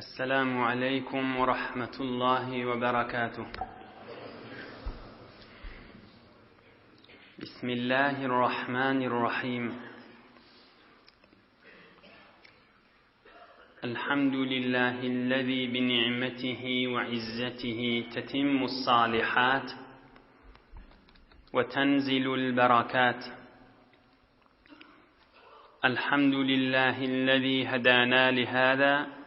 السلام عليكم ورحمة الله وبركاته بسم الله الرحمن الرحيم الحمد لله الذي بنعمته وعزته تتم الصالحات وتنزل البركات الحمد لله الذي هدانا لهذا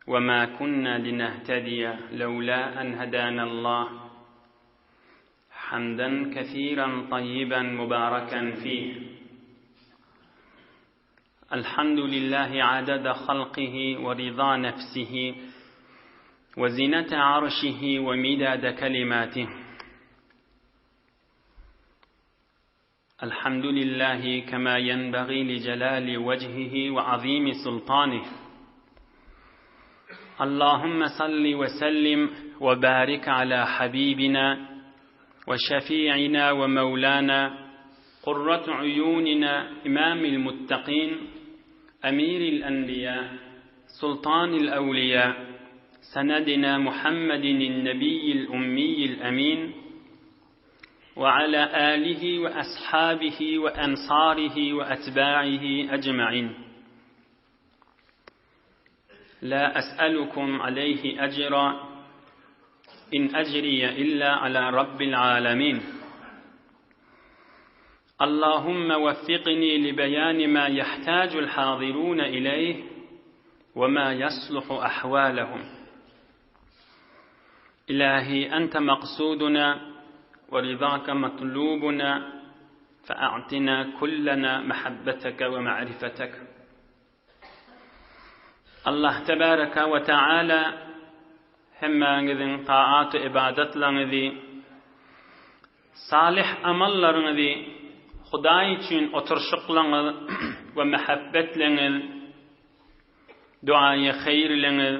وما كنا لنهتدي لولا أن هدانا الله حمدا كثيرا طيبا مباركا فيه الحمد لله عدد خلقه ورضا نفسه وزنة عرشه ومداد كلماته الحمد لله كما ينبغي لجلال وجهه وعظيم سلطانه اللهم صل وسلم وبارك على حبيبنا وشفيعنا ومولانا قرة عيوننا إمام المتقين أمير الأنبياء سلطان الأولياء سندنا محمد النبي الأمي الأمين وعلى آله وأصحابه وأنصاره وأتباعه أجمعين لا أسألكم عليه أجرا إن أجري إلا على رب العالمين اللهم وفقني لبيان ما يحتاج الحاضرون إليه وما يصلح أحوالهم إلهي أنت مقصودنا ورضاك مطلوبنا فأعطنا كلنا محبتك ومعرفتك Allah tebaraka we taala hemmäňiziň taat ybadatlaryňyzy, salyh amallaryňyzy Hudaý üçin oturyşyklaryňyz we mähebbetleňiz, duaýy haýyrleňiz,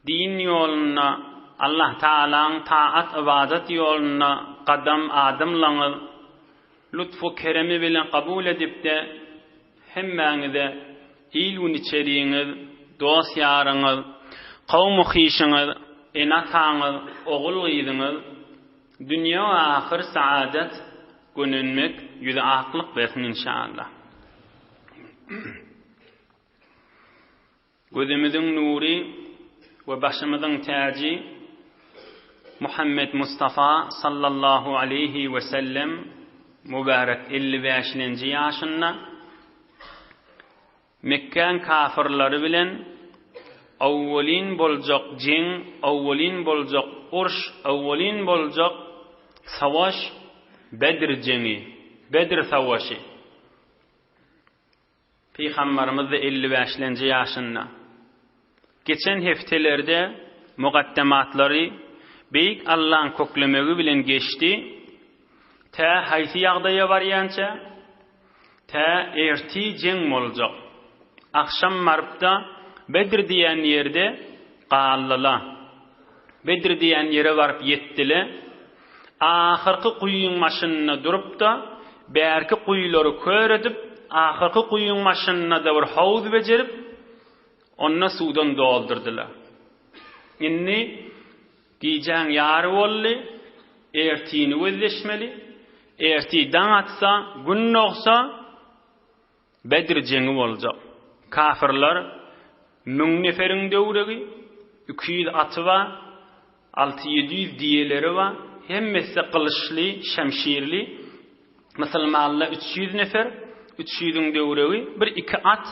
Din ýolunda, Allah Tagalaň taat-ybadat ýolunda gadam adymlaňyz lutfu keremi bilen kabul edipde, hemmäňize il-gün içeriňiz, dost-ýaryňyz, kowmu-hyşyňyz, ene-ataňyz, ogul-gyzyňyz dünýe we ahyr saadat, gönenmek, ýüzi aklyk bersin inşallah. Gözümiziň nury we başymyzyň täji Muhammet Mustafa sallallahu aleýhi we sellem mübärek 55-lenji ýaşynda Mekgäň kafyrlary bilen awwalyn boljak jeň, awwalyn boljak urş, awwalyn boljak savaş Bedr jeňi, Bedr savaşy. Pygambarymyz-da elli bäşlenji ýaşynda. Geçen hepdelerde mugaddematlary Beýik Allaň köklemegi bilen geçdi, tä haýsy ýagdaýa barýança, tä ertir jeň boljak. Agşam baryp-da Bedr diýen ýerde galdyla. Bedr diýen ýere baryp ýetdile. Ahyrky guýyň başynda durup-da, bärki guýulary kör edip, ahyrky guýyň başynda-da bir howuz bejerip, onda suwdan doldurdylar. Indi gijäň ýary boldy, ertini gözleşmeli. Ertir daň atsa, gün dogsa, Bedr jeňi boljak. Kafyrlar müň neferiň döwregi, 200 aty bar, alty-ýedi ýüz diýeleri bar, hemmesi gylyçly, şemşirli. Musulmanlar 300 nefer, üç ýüzüň döwregi, bir-iki at,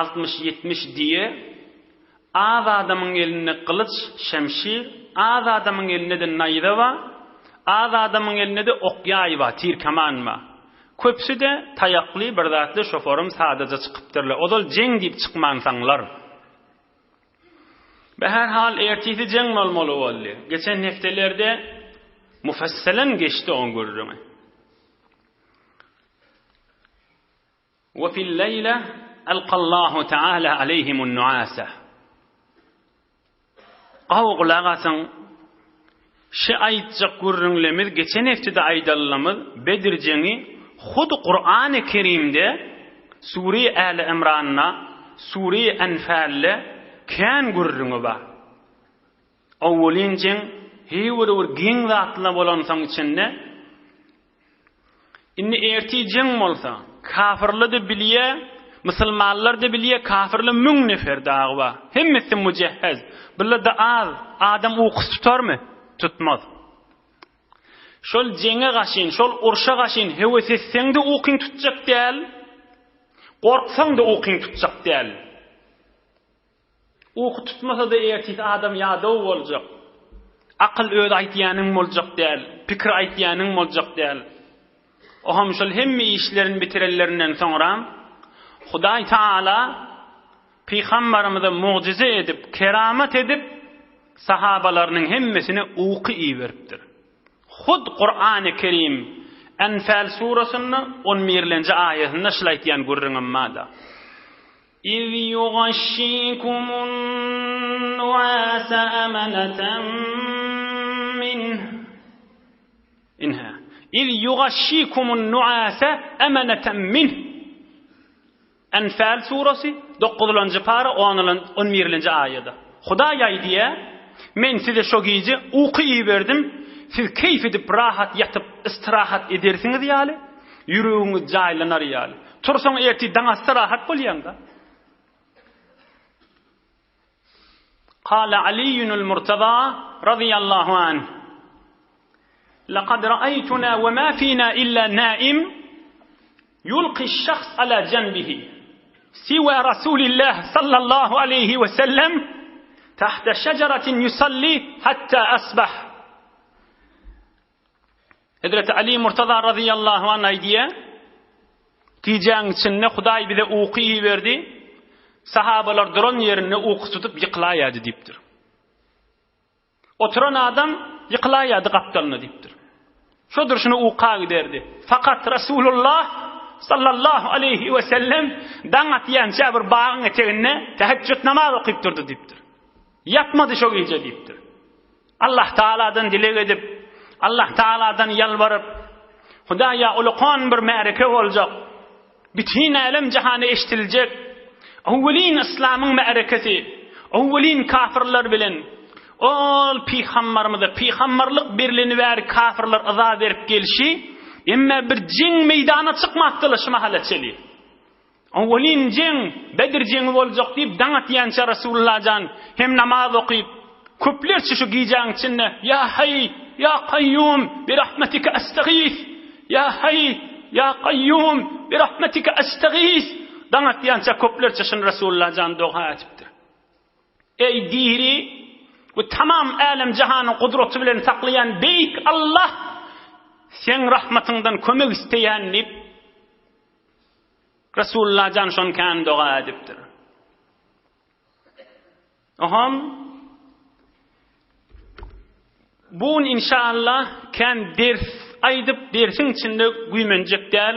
altmyş-ýetmiş diýe, Az adamyň elinde gylyç, şemşir, az adamyň elinde-de naýza bar, az adamyň elinde-de ok-ýaý bar, tir-keman bar. Köpüsi-de taýakly, bir zatly şoforum sadaja çykypdyrlar. Ozal jeň diýip çykmansaňlar. Be-her-hal, ertisi jeň bolmaly boldy. Geçen hepdelerde mufesselen geçdi oň gürrüňi. Ve fil-leýle alkallahu teala aleyhimun nuase. Gawy gulak asyň. Şi aýtjak gürrüňlemiz geçen heftede aýdanlarymyz Bedir jeňi hut Kurany Kerimde Sure Äli Imranda. Sure-i Enfalde kän gürrüňi bar. Owwalyn jeň heý bir bir geň zatla bolansoň içinde Indi ertir jeň bolsa, kafyrlar-da bilýä, musulmanlar-da bilýä, kafyrlar müň nefer dagy bar. Hemmesi mujehhez. Bular-da az, adam ukusy tutarmy? Tutmaz. Şol jeňe gaşyn, şol urşa gaşyn höwes etseň-de ukyň tutjak däl, gorksaň-da ukyň tutjak däl. Uky tutmasa-da ertesi adam ýadaw boljak. Akyl öz aýtýanyň boljak däl, pikir aýtýanyň boljak däl. Oham şol hemme işlerini bitirenlerinden soňra Hudaý Taala pygambarymyza mugjyza edip, keramat edip, sahabalarynyň hemmesine uky iberipdir. Hut Kurany Kerim Enfal surasynda on birlenji aýasynda şul aýtýan gürrüňim bar-da. Iz ýugaşşikumun nuasa amanatan minh. Inha. Iz ýugaşşikumun nuasa amanatan minh. Enfal surasy dokuzynjy para on birinji aýada. Hudaý aýdýar, Men size şo gije uky iberdim, siz keýp edip rahat ýatyp istirahat edersiňiz ýaly, ýüregiňiz jaýlanar ýaly. Tursaň ertir daň atsa rahat bolýaň-da. Kala Aliýunul Murtaza razyýallahu anh, Lekad ra'aýtuna we ma fina illa naim yulqi şahs ala janbihi siwa Rasulillah sallallahu aleýhi we sellem tahta şejeratin yusalli hatta asbah. Hezreti Ali Murtaza razyýallahu anh aýdýar, Gijäň içinde Hudaý bize uky iberdi, sahabalar duran ýerinde uky tutup ýykylaýardy diýipdir. Oturan adam ýykylaýardy gapdalyna diýipdir. Şo durşuna uka giderdi. Fakat Rasulullah sallallahu aleýhi we sellem daň atýança bir bagyň eteginde teheccüd namaz okyp durdy diýipdir. Ýatmady şo gije diýipdir. Allah Tagaladan dileg edip, Allah Tagaladan ýalbaryp, Hudaýa ulakan bir märeke boljak, bütin älem-jahana eşdiljek, owwelin yslamyň märekesi, owwelin kafyrlar bilen, ol pygambarymyza pygambarlyk berleni bäri kafyrlar yza berip gelşi, emme bir jeň meýdana çykmapdylar şu mahala çeli. Owwelin jeň, Bedir jeňi boljak diýip daň atýança Resulullah jan hem namaz okyp, köplerçe şu gijäň içinde Ýa Haý, Ýa Kaýýum, bi rahmetike estagis, Ýa Haý, Ýa Kaýýum, bi rahmetike estagis daň atýança köplerçe şuny Resulullah jan doga etipdir. Eý diri we tamam älem-jahany gudraty bilen saklaýan beýik Allah, Seň rahmatyňdan kömek isleýän diýip, Resulullah jan şony kän doga edipdir. Oham bu gün inşallah kän ders aýdyp dersiň içinde güýmenjek däl.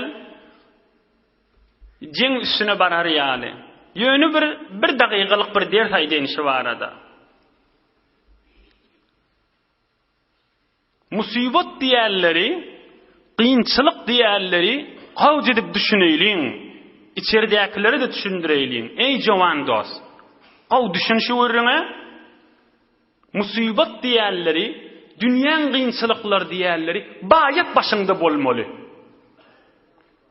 Jeň üstüne barar ýaly. Ýöne bir bir dagygalyk bir ders aýdaýyn şu barada. Musybat diýýänleri, kynçylyk diýýänleri gawj edip düşüneýliň. Içeridäkilere-de düşündireýliň. Eý, jowan dost! Gaw düşün şu gürrüňe. Musybat diýýänleri, dünýäň kynçylyklary diýýänleri baýat başyňda bolmaly.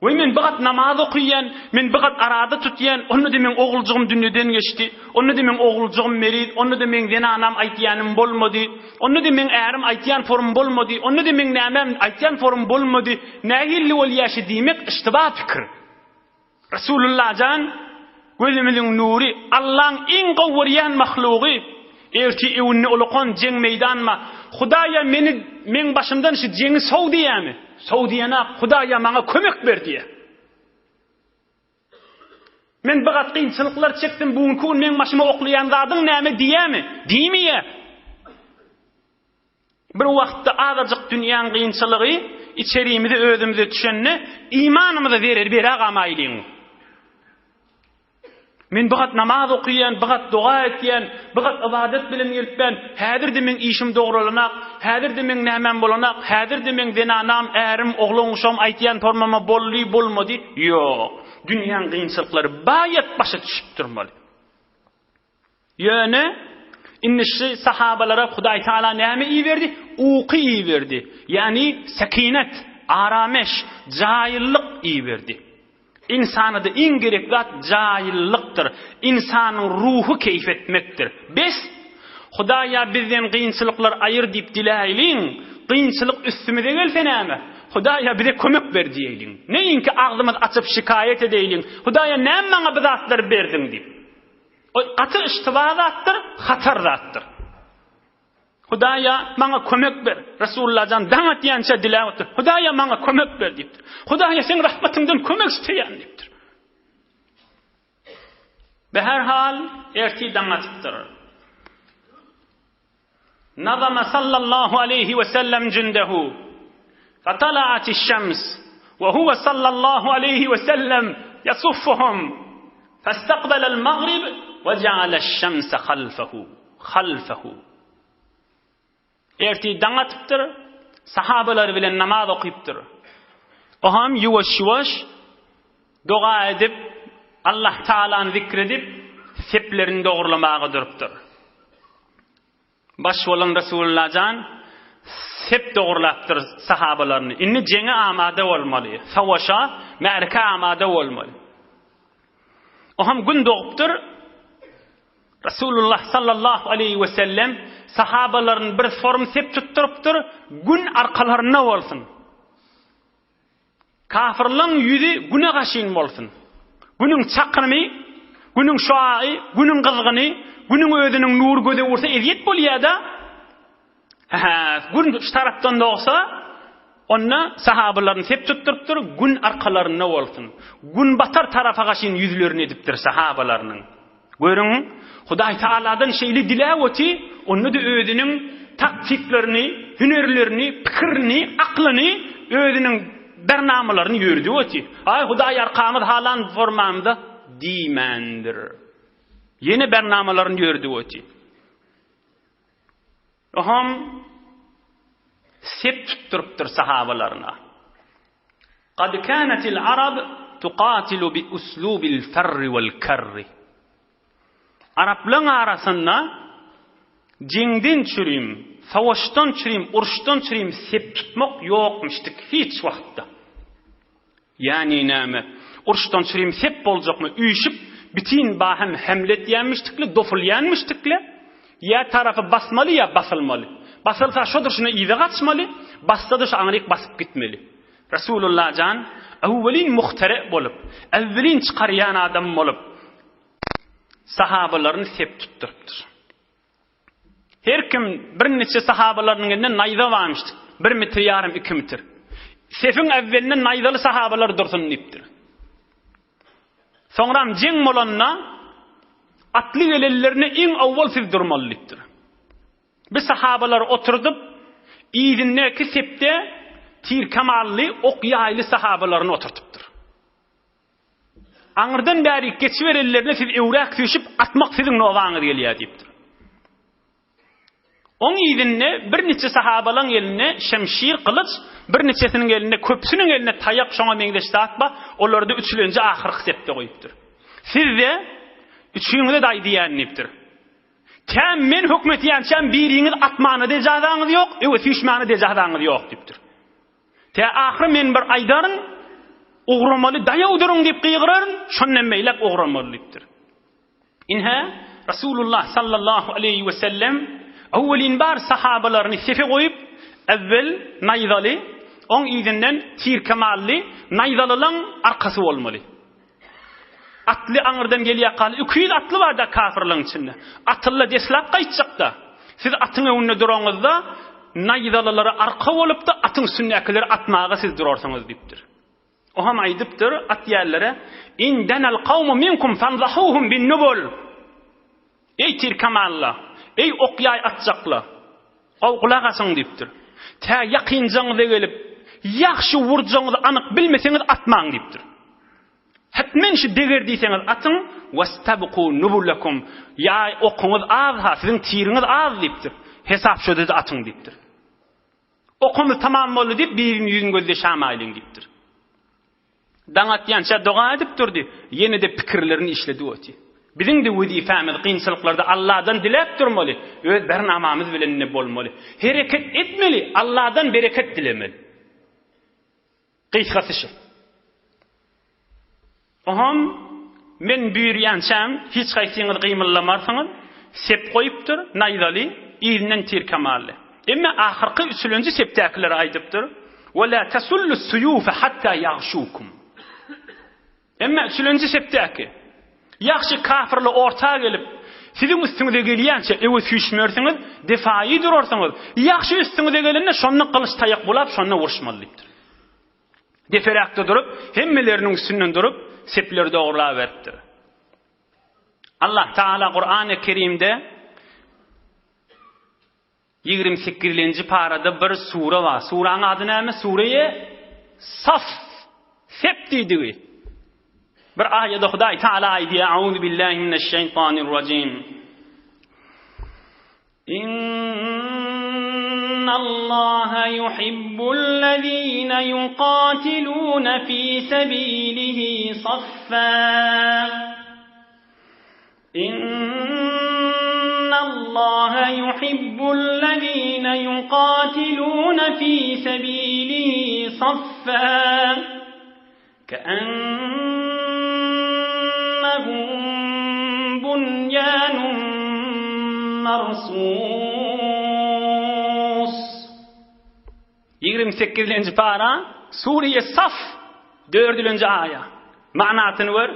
Weý men bir gat namaz okyýan, men bir gat arada tutýan, onda-da meň oguljygym dünýeden geçdi, onda-da meň oguljygym meriz, onda-da meň zenanam aýtýanym bolmady, onda-da meň ärim aýtýan forum bolmady, onda-da meň nämäm aýtýan forum bolmady, nähilli bolýa şi diýmek yştyba pikir. Resulullah jan gözümiziň nury, Allaň iň gowy görýän mahlugy, ertir öwünde ulakan jeň meýdanma, Hudaýa meni meň başymdan şu jeňi sow diýýämi? Sow diýenak, Hudaýa maňa kömek ber diýýär. Men bir gat kynçylyklar çekdim, bu günki gün meň başyma oklaýan zadyň näme diýýämi? Diýmeýär. Bir wagtda azajyk dünýäň kynçylygy içerimize özümize düşende imanymyza zerer berägamaýlyň. Men bir gat namaz okaýan, bir gat doga etýän, bir gat ybadat bilen gelipän, häzir-de meň işim dogralanak, häzir-de meň nämäm bolanak, häzir-de meň zenanam, ärim, oglan-uşagym aýtýan formama boldy, bolmady. Ýok. Dünýäň kynçylyklary baýat başa düşüp durmaly. Ýöne indi şu sahabalara Hudaý Taala näme iberdi? Uky iberdi. Ýagny sekinet, arameş, jaýyllyk iberdi. Ynsana-da iň gerek zat jaýyllykdyr. Ynsanyň ruhy keýp etmekdir. Bes, Hudaýa bizden kynçylyklar aýyr diýip diläýliň, kynçylyk üstümize gelse näme? Hudaýa bize kömek ber diýeýliň. Neýinki agzymyz açyp şikaýat edeýliň, Hudaýa näme maňa bu zatlary berdiň diýip. O gaty yştyba zatdyr, hatar zatdyr. Hudaýa maňa kömek ber. Resulullah jan daň atýança diläp otyr. Hudaýa maňa kömek ber diýipdir. Hudaýa seň rahmatyňdan kömek isleýän diýipdir. Beherhal ertir daň atypdyr. Nazama sallallahu aleýhi we sellem jündehu. Fatalaati şems we huwe sallallahu aleýhi we sellem yasuffuhum. Fastaqbalal maghrib we ja'ala şemse halfehu. Halfehu. Ertir daň atypdyr, sahabalary bilen namaz okypdyr. Oham ýuwaş-ýuwaş doga edip, Allah Taalany zikr edip, seplerini dogrulamaga durupdyr. Baş bolan Resulullah jan sep dogrulapdyr sahabalaryny. Indi jeňe amada bolmaly, savaşa, märekä amada bolmaly. Oham gün dogupdyr. Resulullah sallallahu aleýhi we sellem sahabalaryny bir form sep tutdurypdyr, gün arkalarynda bolsun. Kafyrlaň ýüzi güne gaşyn bolsun. Günüň çakymy, günüň şuagy, günüň gyzgyny, günüň özüniň nury göze ursa ezýet bolýar-da. Hä, gün şu tarapdan dogsa, onda sahabalaryny sep tutdurypdyr, gün arkalarynda bolsun. Günbatar tarapa gaşyn ýüzlerini edipdir sahabalarynyň. Görüň, Hudaý Tagaladan şeýle diläp oty, onda-da özüniň taktiklaryny, hünerlerini, pikirini, aklyny, özüniň bernamalaryny ýöredip oty. Aý, Hudaý arkamyz halan formamyza diýmändir. Ýene bernamalaryny ýöredip oty. Oňam sep tutdurypdyr sahabalaryna. Kad kânetil arab tuqatilu bi uslubil ferri vel kerri. Araplaryň arasynda jeňden çürim, savaşdan çürim, uruşdan çürim sep tutmak ýokmuşdyk hiç wagtda. Ýagny näme? Uruşdan çürim sep boljakmy? Üýşüp, bitin bahem hemle etýänmişdikle, dofulýanmyşdykle? Ýa tarapy basmaly, ýa basylmaly. Basylsa şo durşuna yza gaçmaly, bassa-da şu aňryk basyp gitmeli. Resulullah jan öwwelin muhtere bolup, öwwelin çykarýan adam bolup, sahabalaryny sep tutdurypdyr. Her kim birniçe sahabalarynyň elinde naýza barmyşdyr. Bir metr ýarym, iki metr. Sefiň äwwelinde naýzaly sahabalar dursun diýipdir. Soňram jeň bolanda atly gelenlerine iň owwal siz durmaly diýipdir. Bir sahabalary oturdyp, yzyndaky sepde tir-kemally, ok-ýaýly sahabalaryny oturdypdyr. Aňyrdan bärik geçiberenlerine siz öwräk süýşüp atmak siziň nobaňyz gelýär diýipdir. Oň yzynda birniçe sahabalaň elinde şemşir, gylyç, birniçesiniň elinde, köpüsiniň elinde taýak şoňa meňzeş zat bar, olary-da üçlenji ahyrky sepde goýupdyr. Siz-de üçüňize-de aýdýan diýipdir. Tä men höküm etýänçäm biriňiz atmana-da ejazaňyz ýok, öwe süýşmäne-de ejazaňyz ýok diýipdir. Tä ahyry men bir aýdaryn, ugramaly daýaw duruň diýip gygyraryn, şondan beýläk ugramaly diýipdir. Ine, Resulullah sallallahu aleýhi we sellem öwwelin bar sahabalaryny sefe goýup, äwwel naýzaly, oň yzyndan tirkemally, naýzalylaň arkasy bolmaly. Atly aňyrdan gelýärkaly 200 atly bar-da kafirlaryň içinde. Atlylar deslap gaýtjakda. Siz atyň öňünde duraňyzda naýzalylara arka bolupda atyň üstündäkileri atmaga siz durarsyňyz diýipdir. O hem aýdypdyr at ýerlere, In denel kawmu minkum fanzahuhum bin nubul. Eý tirkamalla, eý ok-ýaý atjakla, gowy gulak asyň diýipdir. Tä ýakynjaňyza gelip, ýagşy urjagyňyzy anyk bilmeseňiz atmaň diýipdir. Hetmen şu deger diýseňiz atyň, wastabku nubulakum, ýaý okuňyz az-ha, siziň tiriňiz az diýipdir. Hesap şo-da atyň diýipdir. Okumyz tamam boldy diýip, biriniň ýüzüni gözleşämaýlyň diýipdir. Daň atýança doga edip durdy, ýene-de pikirlerini işledip otyr. Biziň-de wezipemiz kynçylyklarda Alladan diläp durmaly, öz bernamamyz bilen-de bolmaly. Hereket etmeli, Alladan bereket dilemeli. Gysgasy şu. Oňam men buýurýançam hiç haýsyňyz gymyldamarsyňyz, sep goýupdyr, naýzaly, yzyndan tirkemally. Emme ahyrky üçülenji sepdäkilere aýdypdyr, Ve la tasullu suyufe hatta ýagşukum. Emme üçülenji sepdäki, ýagşy kafirler orta gelip, siziň üstüňize gelýänçä öwe süýşmersiňiz, defaýy durarsyňyz, ýagşy üstüňize gelende şonda gylyç taýak bulap şonda uruşmaly diýipdir. Deperäkde durup, hemmeleriniň üstünden durup, sepleri dogrulaberipdir. Allah Taala Kur'an-ı Kerimde 28-nji parada bir sure bar. Suraň ady näme? Sure-i Saf. Sep diýdigi. Bir aýada Hudaý Taala aýdýar: "Auzu billahi mineşşeýtanirrajim." Innallaha yuhibbul-lezine yuqatilune fi sebilihi saffa. Innallaha yuhibbul-lezine yuqatilune fi sebilihi saffa. Keennehum bunyanun marsus. 28-nji para, Sure-i Saf, dördülenji aýa. Manasyny gör.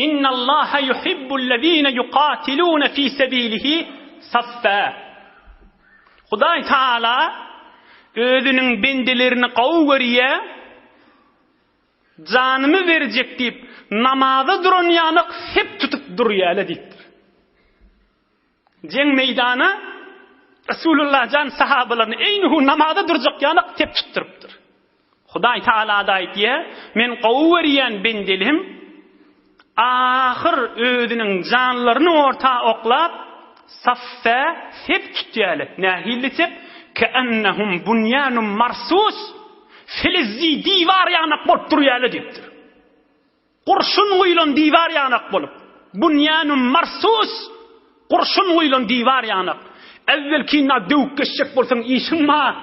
Innallaha yuhibbul-lezine yuqatilune fi sebilihi saffa. Hudaý Taala özüniň bendelerini gowy görýär, janymy berjek diýip, namaza duran ýalyk sep tutup durýarlar diýipdir. Jeň meýdana Resulullah jan sahabalaryny eýnuhu namaza durjak ýalyk sep tutdurypdyr. Hudaý Tagala-da aýdýar, Men gowy görýän bendelim ahyr özüniň janlaryny orta oklap, saffe sep tutýarlar. Nähili sep? Keennehum bunýanun marsus, Filizzi diwar ýanak bolup durýarlar diýipdir. Gurşun guýlan diwar ýanak bolup, bunýanun marsus, gurşun guýlan diwar ýanak. Äwwelkina döwüp geçjek bolsaň işiň bar,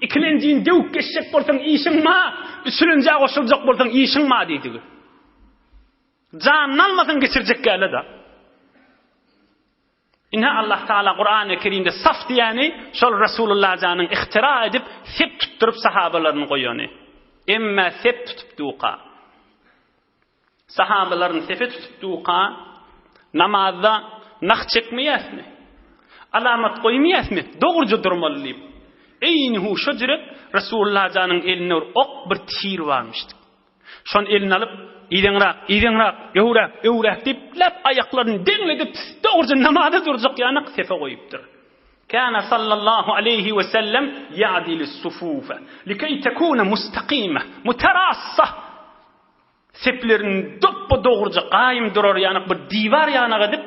ikilenjini döwüp geçjek bolsaň işiň bar, üçülenjä goşuljak bolsaň işiň bar diýdigi. Janyny almasaň geçirjek gäle-de. Ine Allah Taala Kurany Kerimde saf diýeni şol Resulullah janyň ihtira edip sep tutduryp sahabalaryny goýany. Emme sep tutup duka. Sahabalaryny sepe tutup duka namazda nah çekmeýäsmi? Alamat goýmaýasmy? Dogruja durmaly diýip. Eýni hu şo jürek Resulullah janyň elinde bir ok bir tir barmyşdy. Şony eline alyp, yzeňrak, yzeňrak, öwräk, öwräk diýip, lap aýaklaryny deňledip, dogruja namaza durjak ýanak sepe goýupdyr. Kana sallallahu aleýhi we sellem ýa'dilu sufufe likey tekune mustaqime, muterassa. Seplerini dopba-dogruja gaýym durar ýanak bir diwar ýanak edip,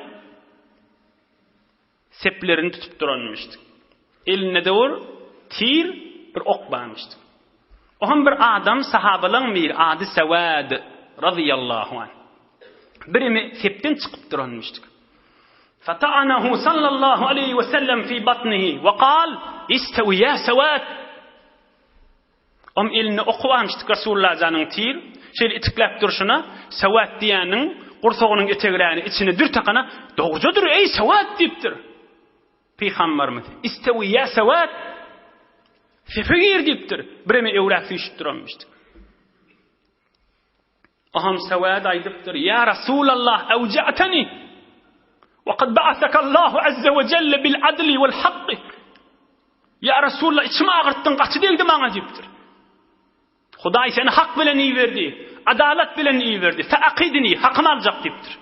Seplerini tutup duranmyşdyk. Elinde-de bir tir, bir ok barmyşdyk. O hem bir adam, sahabalaň biri, ady Sewad, razyýallahu anh. Birimi sepden çykyp duranmyşdyk. Fata'anahu sallallahu aleýhi we sellem fi batnihi we kal, Istewi ýa Sewad! Oň elinde oky barmyşdyk Resulullah janyň tir, şeýle itikläp durşuna, Sewat diýýäniň gursagynyň etegräni içine dür takana, Dogruja dur, eý, Sewat! diýipdir. Pygambarymyz, Istewi ýa Sewat! Sepe gir diýipdir. Bireme öwräk süýşüp duranmyşdyk. Oňam Sewad aýdypdyr, Ýa Rasulallah, ewja'teni! Wa kad ba'asakallahu azza we jelle bil adli wal hakki. Ýa Resulallah, içimi agyrtdyň, gaty degdi maňa diýipdir. Hudaý seni hak bilen iberdi, adalat bilen iberdi. Fe akidni, hakymy aljak diýipdir.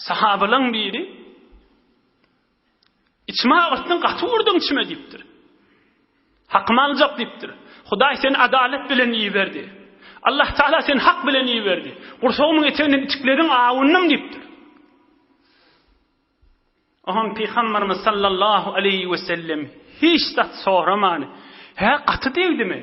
Sahabalaň biri Içimi agyrtdyň, gaty urduň içime diýipdir. Hakymy aljak diýipdir. Hudaý seni adalat bilen iberdi. Allah Taala seni hak bilen iberdi. Gursagymyň eteginden itiklediň, awundym diýipdir. Oňam Pygamberimiz sallallahu aleýhi we sellem hiç zat soramany, Hä, gaty degdimi?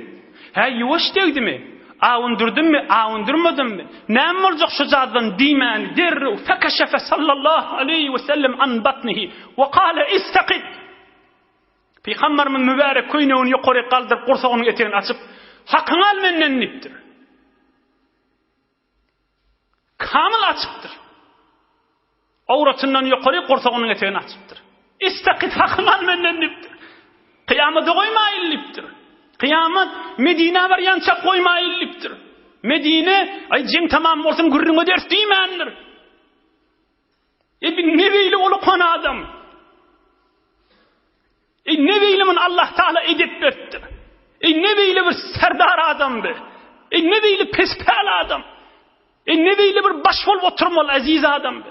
Hä, ýuwaş degdimi? Awundurdymmy, awundurmadymmy? Näme boljak şu zaddan diýmän, derrew fekeşefe sallallahu aleýhi we sellem an batnihi we kale istakid. Pygamberimiz mübärek köýnegini ýokaryk galdyryp, gursagynyň etegini açyp, Hakyňy al menden diýipdir. Kamyl açypdyr. Owratyndan ýokary gursagynyň etegini açypdyr. Istakit hakyňy al menden diýipdir. Kyýamada goýmaýyn diýipdir. Kyýamat Medinä barýança goýmaýyn diýipdir. Medine, aý jeň tamam bolsun gürrüň ederis diýmändir. E bir ne beýle ulukan adam. Eý ne beýle muny Allah Taala edep beripdir. Eý ne beýle bir serdar adamdy. Eý ne beýle pespäl adam. Eý ne beýle bir baş bolup oturmaly eziz adamdy.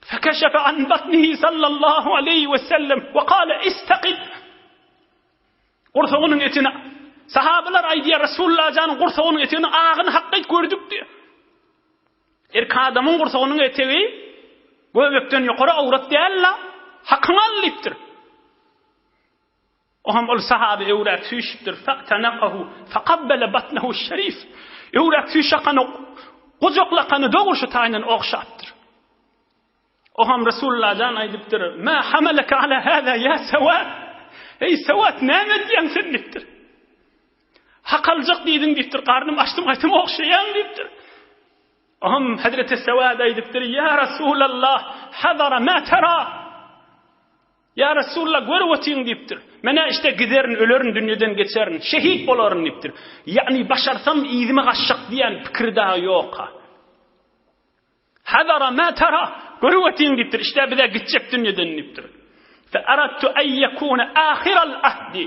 Fekeşefe an batnihi sallallahu aleyhi ve sellem ve kale istaqid. Gursagynyň etini sahabalar aýdýar Resulullah janyň gursagynyň etini agyny hakkyt gördük diýär. Erkek adamyň gursagynyň etegi göbekden ýokary awrat däl-la, hakyňy al diýipdir. Oňam ol sahaby öwräp süýşüpdir, fa'tanakahu faqabbala batnahu şerif. Öwräp süýşakany, gujaklakany dogry şu taýyndan ogşapdyr. Oňam Resulullah jan aýdypdyr, Ma hamalaka ala hada ya Sawat? Eý Sawat, näme edýäň sen diýipdir. Hak aljak diýdiň diýipdir, garnym açdym gaýtam ogşaýaň diýipdir. Oňam Hazreti Sawat aýdypdyr, Ýa Resulallah, hazara ma tara. Ýa Resulallah, görüp otyň diýipdir. Men-ä işte giderin, ölerin, dünýeden geçerin, şehit bolaryn diýipdir. Ýagny başarsam yzyma gaçjak diýen pikiri dagy ýok-ha. Hazara ma tara, görüp otyň diýipdir, işte biz-ä gitjek dünýeden diýipdir. Fe aradtu en yekune ahiral ahdi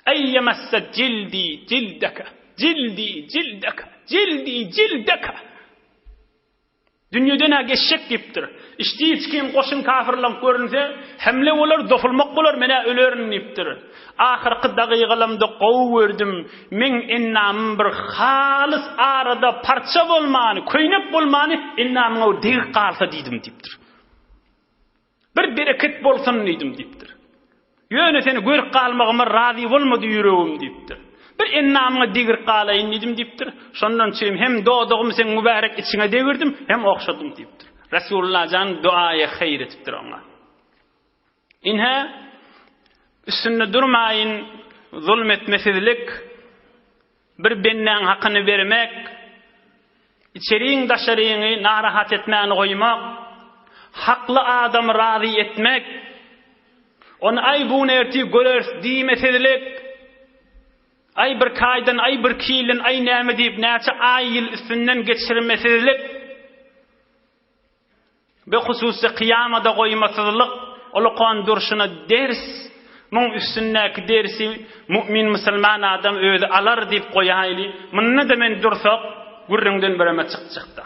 en yemesse jildi jildeke, jildi jildeke, jildi jildeke. Dünýeden-ä geçjek diýipdir. Içdi içgin goşun kafirleň görünse, hemle bolar, dopulmak bolar, men-ä ölerin diýipdir. Ahyrky dagygalamda gowy gördüm, meň ennamym bir halys arada parça bolmany, köýnek bolmany ennamyňa bir degip galsa diýdim diýipdir. Bir bereket bolsun diýdim diýipdir. Ýöne seni görüp galmagyma razy bolmady ýüregim diýipdir. Bir ennamyňa degirip galaýyn diýdim diýipdir. Şondan üçin hem dodagymy seň mübärek içiňe degirdim, hem ogşadym diýipdir. Resulullah jan duaýy haýyr etipdir oňa. Ine, üstünde durmaýyn, zulm etmesizlik, bir bendäň hakyny bermek, içeriň daşaryňy narahat etmäni goýmak, hakly adamy razy etmek, ony aý bu gün ertir göreris diýmesizlik, aý birki aýdan, aý birki ýyldan, aý näme diýip näçe aý-ýyl üstünden geçirmesizlik, Be hususy kyýamada goýmasyzlyk ulukan durşuna ders, muň üstündäki dersi mu'min musulman adam özi alar diýip goýaýly, munda-da men dursak gürrüňden bireme çykjakda.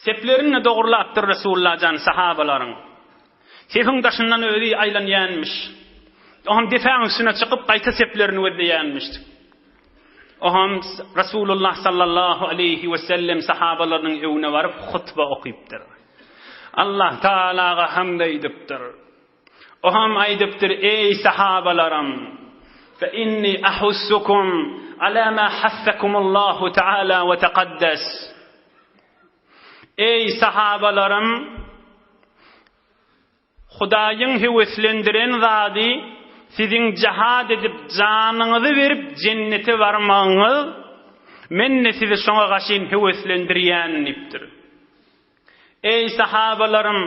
Seplerini dogrulapdyr Resulullah jan sahabalaryň. Sepiň daşyndan özi aýlanýanmyş. Oňam depäň üstüne çykyp gaýta seplerini gözleýänmiş. Oňam Resulullah sallallahu aleýhi we sellem sahabalarynyň öňüne baryp hutba okypdyr. Allah Taalaga hamd aýdypdyr. Oňam aýdypdyr, Eý sahabalarym, fe inni ahussukum ala ma hassakumullahu taala we taqaddas. Eý, sahabalarym! Hudaýyň höweslendiren zady siziň jihad edip, janyňyzy berip jennete barmagyňyz, men-de sizi şoňa gaşyn höweslendirýän diýipdir. Eý, sahabalarym!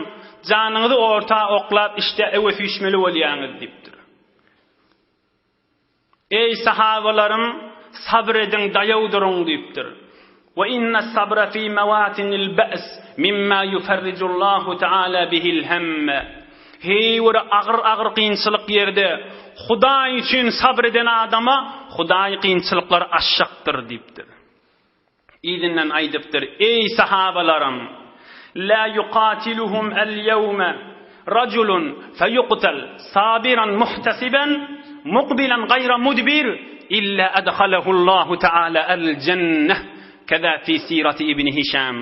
Janyňyzy orta oklap işdä öwe süýşmeli bolýaňyz diýipdir. Eý, sahabalarym, sabyr ediň, daýaw duruň diýipdir. We innes sabra fi mewatinil be's mimma yuferrijullahu teala bihil hemme. Heý bir agyr-agyr kynçylyk ýerde Hudaý üçin sabyr eden adama Hudaý kynçylyklary aşjakdyr diýipdir. Yzyndan aýdypdyr, Eý, sahabalarym! Lä ýukatiluhum el-ýewme rajulun feýuktal sabiran muhtasiban mukbilan gaýra mudbir illa adhalahullahu taala el-jenneh keza fi sirati ibn Hişam.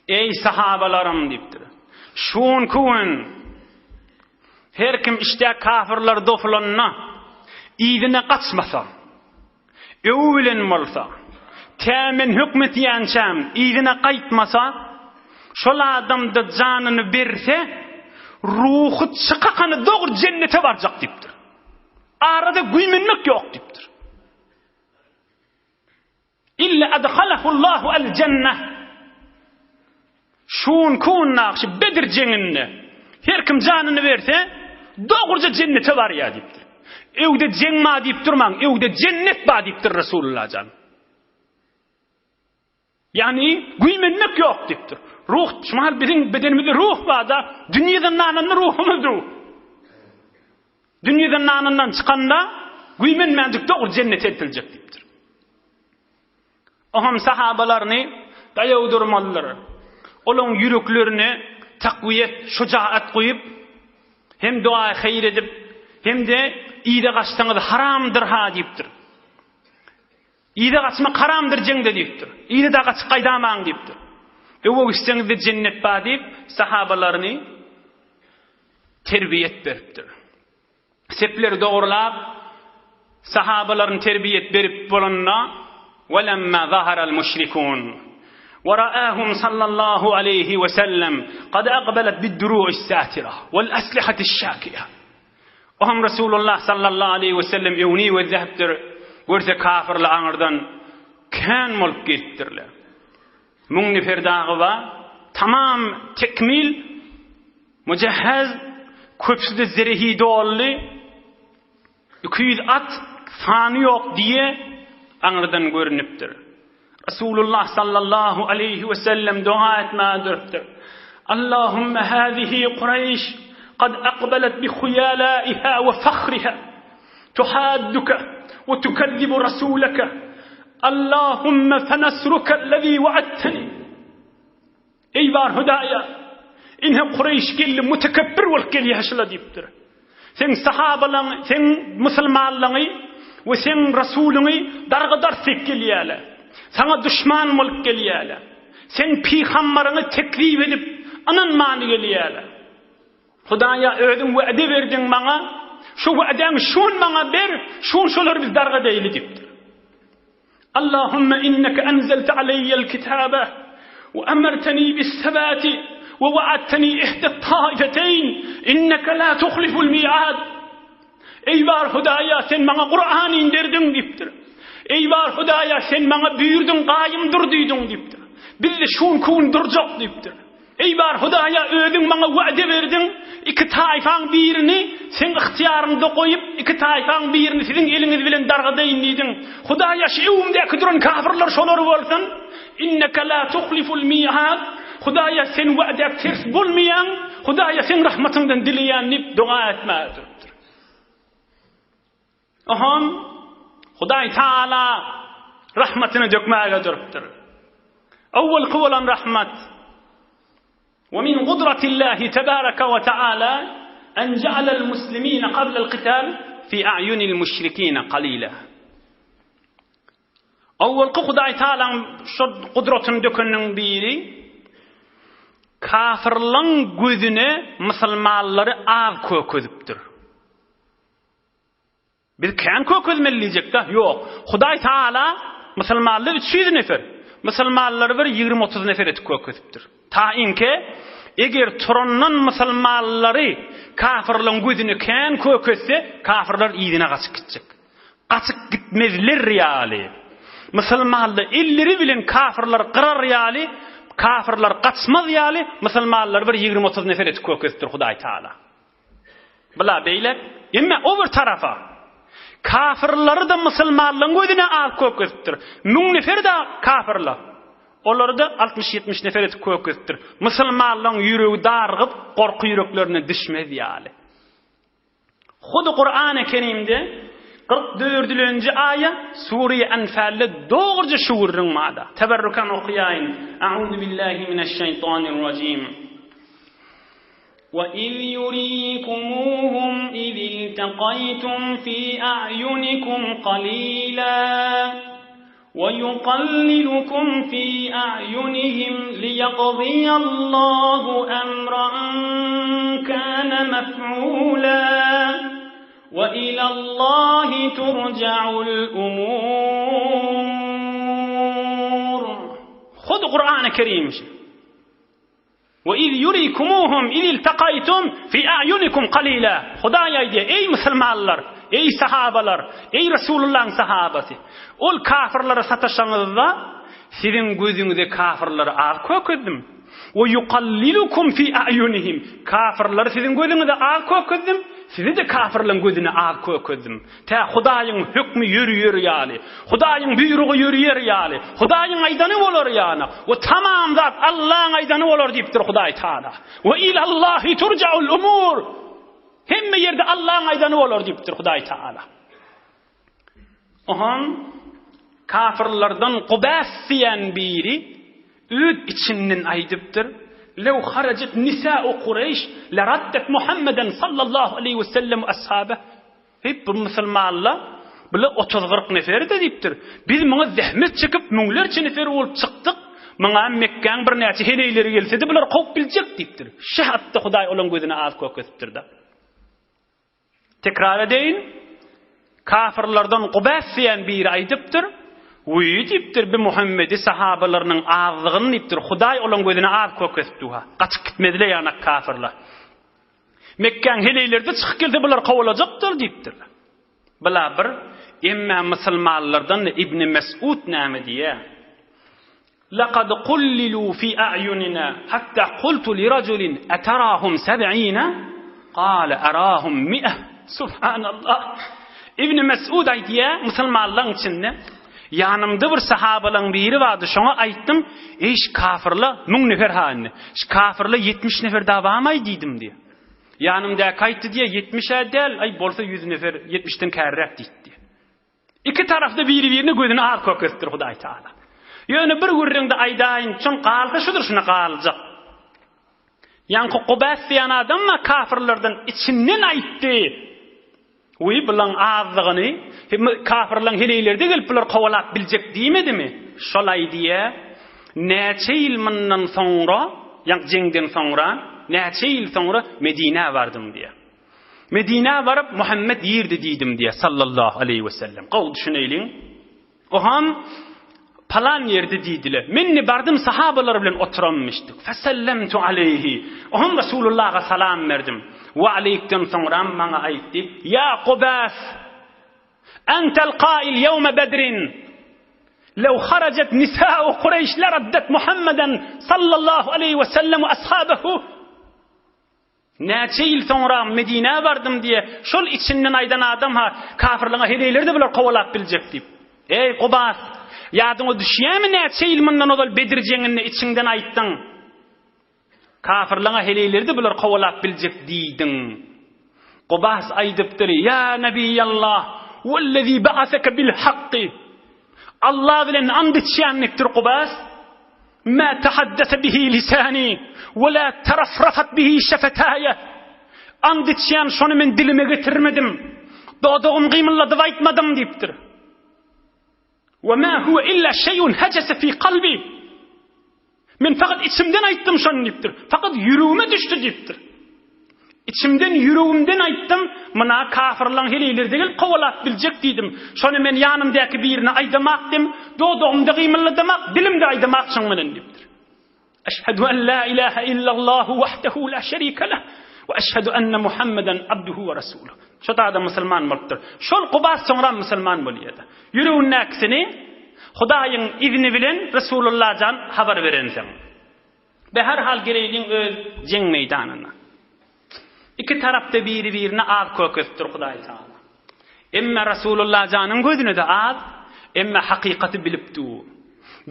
Eý, sahabalarym diýipdir. Şu günki gün. Her kim işdä kafyrlar dofulanda yzyna gaçmasa, öwi bilen bolsa, tä men hökm etýänçäm yzyna gaýtmasa, şol adam-da janyny berse, ruhy çykakany dogry jennete barjak diýipdir. Arada güýmenmek ýok diýipdir. Illa adhalahullahu al-jennah. Şunky gündaky Bedir jeňinde her kim janyny berse, dogruja jennete barýar diýipdir. Öwde jeň bar diýip durmaň, öwde jennet bar diýipdir Resulullah jan. Ýagny güýmenmek ýok diýipdir. Ruh, şu mahal biziň bedenimizde ruh bar-da, dünýe zyndanynda ruhumyz dur. Dünýe zyndanyndan çykanda güýmenmänjik dogry jennete eltiljek diýipdir. Oňam sahabalaryny daýaw durmalydyr. Olaň ýüreklerine takwiýet, şujaat guýup, hem doga haýyr edip, hem-de yza gaçsaňyz haramdyr-ha diýipdir. Yza gaçmak haramdyr jeňde diýipdir. Yza-da gaçyp gaýdamaň diýipdir. Öwe gitseňiz-de jennet bar diýip, sahabalaryny terbiýet beripdir. Sepleri dogrulap, sahabalaryny terbiýet berip bolanda, Welemma zaharal müşrikun we ra'ahum sallallahu aleýhi we sellem kad aqbalat bid-duru'is satira wal aslihatis şakiýa. Oňam Resulullah sallallahu aleýhi we sellem öňüni gözläpdir, görse kafyrlar aňyrdan kän bolup gelipdirler. Müň nefer dagy bar, tamam tekmil, mujahhaz, köpüsi-de zerehi doldy, 200 at, sany ýok diýe aňyrdan görnüpdir. Resulullah sallallahu aleýhi we sellem doga etmäge durupdyr. Allahumma hazihi Kureýş kad akbalat bi huyalaiha we fahriha tuhadduka we tukezzibu rasulaka Allahumma fenasruka allazi wa'adtani Eý bar Hudaýa! Ine Kureýş geldi, mütekebbir bolup gelýär şula diýipdir. Seň sahabalaň, seň musulmanlaňy we seň rasulyňy dargadar diýip gelýärler. Saňa duşman bolup gelýärler. Seň pygambaryňy tekzip edip, ynanman gelýärler. Hudaýa özüň wede berdiň maňa, şu wedäňi şu gün maňa ber, şu gün şolary biz dargadaýly diýipdir. Allahumma inneke enzelte aleýýel kitabe we emerteni bis-sebati we wa'adteni ihdet-taifeteýn inneke la tuhliful mi'ad. Eý bar Hudaýa sen maňa Kur'an inderdiň diýipdir. Eý bar Hudaýa sen maňa buýurdyň gaýym dur diýdiň diýipdir. Biz-de şu günki gün durjak diýipdir. Eý bar Hudaýa özüň maňa wade berdiň, iki taýfaň birini seň ygtyýaryňda goýup, iki taýfaň birini siziň eliňiz bilen dargadaýyn diýdiň. Hudaýa şu öňümdäki duran kafyrlar şolar bolsun. Inneke la tuhliful mi'ad. Hudaýa sen wadä ters bolmaýaň. Hudaýa seň rahmatyňdan dileýän diýip doga etmäge durupdyr. Oňam Hudaý Taala rahmatyny dökmäge durupdyr. Owwalky bolan rahmat Wa min gudratillahi tebaraka we taala en ja'alal muslimina qablal qital fi a'yunil müşrikina qalila. Owwalky Hudaý Taalaň şo gudratyny dökeniniň biri kafirlaň gözüne musulmanlary az kökezipdir. Biz kän kökezmeli diýjekda, ýok. Hudaý Taala musulmanlar 300 nefer, musulmanlary bir 20-30 nefer etip kökezipdir. Ta inke eger turandan musulmanlary kafirlaryň gözüne kän kökezse, kafirler yzyna gaçyp gitjek. Gaçyp gitmezler ýaly. Musulmanlar elleri bilen kafirleri gyrar ýaly, kafirler gaçmaz ýaly musulmanlary bir 20-30 nefer etip kökezipdir Hudaý Taala. Bula beýle. Emme o bir tarapa. Kafirleri-de musulmanlaryň gözüne az kökezipdir. Müň nefer-de kafirler. Olary-da 60-70 nefer etip kökezipdir. Musulmanlaryň ýüregi dargyp, gorky ýüreklerine düşmez ýaly. Hudy Kur'an-ı Kerimde 44-nji aýa Sure-i Enfalde dogruja şu gürrüň bar-da. Teberrukan okaýaýyn. A'udhu billahi mineşşeýtanirrajim. وَإِذْ يُرِيكُمُوهُمْ إِذِ الْتَقَيْتُمْ فِي أَعْيُنِكُمْ قَلِيلًا. وَيُقَلِّلُكُمْ فِي أَعْيُنِهِمْ لِيَقْضِيَ اللَّهُ أَمْرًا كَانَ مَفْعُولًا وَإِلَى اللَّهِ تُرْجَعُ الْأُمُورُ Hut Kur'an-ı Kerim. We iz yurikumuhum iz iltakaýtum fi a'ýunikum qalila. Hudaý aýdýar, eý musulmanlar, eý sahabalar, eý Resulullahyň sahabasy, ol kafirlere sataşaňyzda siziň gözüňize kafirleri az kökezdim. We yukallilukum fi a'ýunihim. Kafirleri siziň gözüňize az kökezdim, sizi-de kafirleň gözüne az kökezdim. Tä Hudaýyň hökmi ýörüýer ýaly, Hudaýyň buýrugy ýörüýer ýaly, Hudaýyň aýdany bolar ýana, we tamam zat Allaň aýdany bolar diýipdir Hudaý Taala. We ilallahi turjaul umur. Hemme ýerde Allaň aýdany bolar diýipdir Hudaý Taala. Ohan kafirlerden Gubäs diýen biri öz içinden aýdypdyr, Lew harajet nisa'u Kureýş leraddet Muhammeden sallallahu aleýhi we sellem we ashabeh. Heý, bu musulmanla bile otuz-kyrk nefer-de diýipdir. Biz muňa zähmet çekip, müňlerçe nefer bolup çykdyk. Muňa Mekgäň birnäçe heleýleri gelse-de, bulary kowup biljek diýipdir. Şähatda Hudaý olaň gözüne az kökezipdir-de. Tekrar edeýin, kafyrlardan Gubäs diýen biri aýdypdyr, Wiý diýipdir, bi Muhammedi sahabalarynyň azlygyny diýipdir, Hudaý olaň gözüne az kökezipdi-ha. Gaçyp gitmezle ýanak kafyrlar. Mekgäň heleýleri-de çykyp gelse bular kowalajakdyr diýipdirler. Bula bir, emmä musulmanlardan Ibni Mesud näme diýýär? Laqad kullilu fi a'yunina hatta qultu li rajulin atarahum seb'ina qala arahum mi'ah. Subhanallah. Ibni Mesud aýdýar, musulmanlaryň içinde Ýanymda bir sahabalaň biri bardy, şoňa aýtdym, Eý, şu kafyrla, müň nefer ha indi, şu kafyrla 70 nefer dagy barmaý diýdim diýýär. Ýanymdaky aýtdy diýýär, 70-ä däl, aý, bolsa 100 nefer, 70-den kärräk diýdi diýýär. Iki tarapda biri-birine gözüni az kökezipdir Hudaý Taala. Ýöne bir gürrüňde aýdaýyn, şoň galsa şudur şuna galjak. Ýaňky Gubäs diýen adam kafyrlardan içinden aýtdy. Wiý, bulaň azlygyny, kafyrlaň heleýleri-de gelip bulary kowalap biljek diýmedimi? Şol aýdýa, näçe ýyl mundan soňra, ýaňky jeňden soňra, näçe ýyl soňra Medinä bardym diýýä. Medinä baryp, Muhammet irdi diýdim diýýä, sallallahu aleýhi wesellem. Gowy düşüneýliň. Oham palan ýerde diýdiler. Men indi bardym sahabalar bilen oturanmyşdyk. Fesellemtu aleýhi. Oham Resulullaha salam berdim. We aleýkden soňram maňa aýtdy, Ýa Gubas! Entel kail ýewme Bedrin. Lew harajet nisa'u Kureýş leraddet Muhammeden sallallahu aleýhi we sellem we ashabehu. Näçe ýyl soňra Medinä bardym diýe, şol içinden aýdan adam-ha, kafirliňe heleýleri-de bular kowalap biljek diýip. Eý, Gubas, ýadyňa düşýärmi näçe ýyl mundan ozal Bedir jeňinde içiňden aýtdyň? Kafirliňe heleýleri-de bular kowalap biljek diýdiň. Gubas aýdypdyr, Ýa Nebiýallah, wellezî ba'aseke bil hakky. Allah bilen and içýän diýipdir Gubas. Mä tahaddese bihi lisani we la tarafrafat bihi şefetaýe. And içýän şony men dilime getirmedim. Dodagym gymyldadyp aýtmadym diýipdir. We ma huwe illa şeýun hejese fi kalbi. Men fakat içimden aýtdym şony diýipdir. Fakat ýüregime düşdi diýipdir. Içimden, ýüregimden aýtdym, Muna kafyrlaň heleýleri-de gelip kowalap biljek diýdim. Şony men ýanymdaky birine aýdamakdym, dodagymda gymylladamak, dilimde aýdamak şoň bilen diýipdir. Eşhedü en la ilahe illallahu wahdehu la şerike leh we eşhedü enne Muhammeden abduhu we resuluh. Şo da musulman bolupdyr. Şol Kubat soňra musulman bolýar-da. Ýüregindäkisini Hudaýyň izni bilen Resulullah jan habar berensoň. Beherhal geleýliň öz jeň meýdanyna. Iki tarapda biri-birine az kökezipdir Hudaý Tagala. Emme Rasulullah janyň gözüne-de az, emme hakykaty bilip dur.